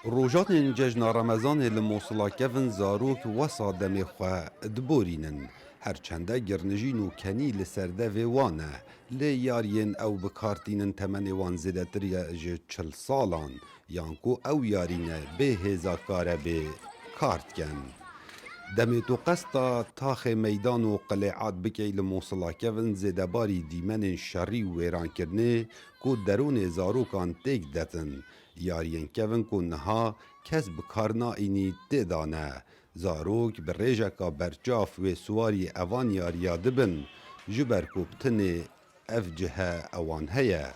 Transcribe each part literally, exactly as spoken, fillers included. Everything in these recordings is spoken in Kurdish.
Rojanên cejna Remezanê li Mosila kevin zarok wesa demê xwe diborînin. Her çende girnijîn û kenî li ser devê wan e. Lê yariyên ew bi kar tînin temenê wan zêdetir ye ji çil salan, yan ku ew yarî ne bê hêza kare bê kar dikin. Demê tu qesta taxê meydan û qilêat bikey li Mosila kevin zêdebarî dîmenên şerî û wêrankirinê ku derûnê zarokan têk detin. Yariyên kevin ku niha kes bi kar naînî tê de ne. Zarok bi rêjeka berçav wê siwarî evan yariya dibin, ji ber ku bi tinê ev cihe ewan heye.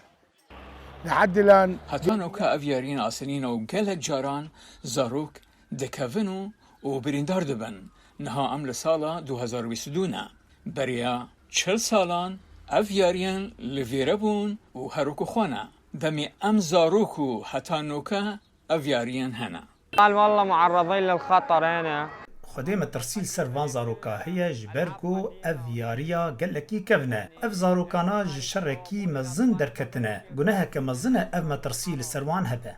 لحد الآن Heta noka ev yariyên asenî ne û gelek caran zarok dikevin û û birîndar dibin. Niha em li sala du hezar bîst û du ne. Beriya çil salan ev yariyên li vêre bûn û her wekî xwe ne. Demê em zarok û heta noka ev yariyên hene. قال والله معرضين للخطر هنا. Xwedê metirsî li ser van zaroka heye ji ber ku ev yariya gelekî kevn e. Ev zarokana ji şerekî mezin derketine. Guneheke mezin e ev metirsî li ser wan hebe.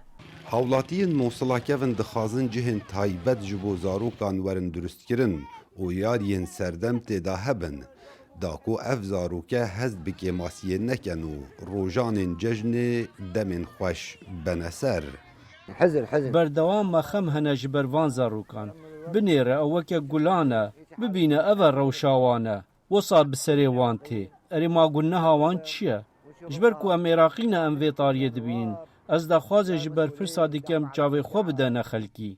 Hawlatiyên Mosila kevin dixwazin cihên taybet ji bo zarokan werin durustkirin û yariyên serdem tê de hebin. Da ku ev zaroke hest bi kêmasiyê nekin û rojanên cejnê demên xweş bene ser. حزن حزن Berdewam me xem hene ji ber van zarokan. Binêre ew weke gulan e. Bibîne ev e rewşa wan e. Wisa bi serê wan tê. Erê ma guneha wan çi ye? Ji ber ku em êraqî ne em vê tariyê dibînin. Ez daxwazê ji berpirsa dikem çavê xwe bidene xelkî.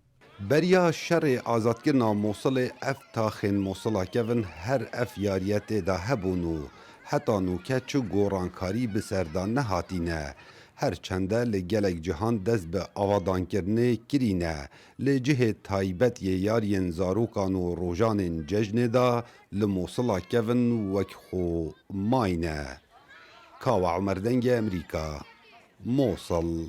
Beriya şerê azadkirina Mosilê ev taxên Mosila kevin her ev yariye tê de hebûn û heta nûke çi gorankarî bi ser de nehatîne. Her çende li gelek cihan dest bi avadankirinê kirîne, lê cihê taybet yê yariyên zarokan û rojanên cejnê de li Mosila kevin wek xwe mayne. Kawa Umer Dengê Emerîka, Mosil.